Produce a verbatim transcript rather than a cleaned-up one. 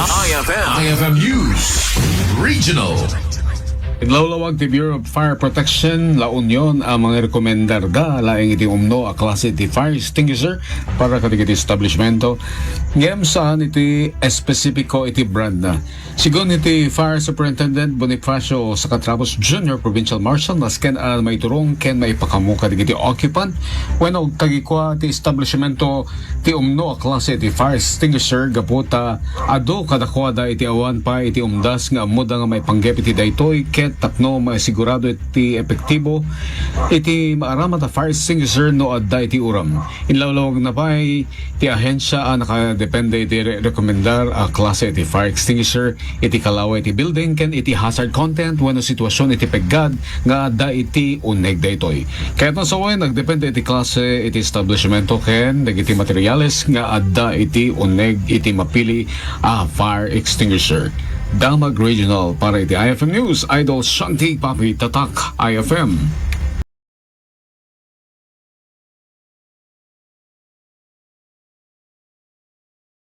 I F M. I F M News Regional. Inlawlawag ti Bureau of Fire Protection, La Union, a mangrekomendarda laeng iti umno a klase ti fire extinguisher para kadagiti establishmento ngem saan iti espesipiko iti brand na. Sigun iti Fire Superintendent Bonifacio Sacatrapos Junior, Provincial Marshal, nasken a maiturong ken maipakaammo kadagiti occupant wenno kagikua ti establishmento ti umno a klase ti fire extinguisher gapu ta adu kadakuada iti awan pay iti umdas nga ammoda nga maipanggep iti daytoy ket tapno maisigurado ti epektibo iti maaramat a fire extinguisher no adda iti uram. Inlawlawagna pay ti ahensia a nakadepende iti re-, rekomendar a klase ti fire extinguisher iti kalaway ti building ken iti hazard content wenno sitwasyon iti peggad nga adda iti uneg daytoy. Ket no sawen, nagdepende iti klase iti establishmento ken dagiti materials nga adda iti uneg iti mapili a fire extinguisher. Damag Regional para iti I F M News, Idol Shanti Papi, Tatak I F M.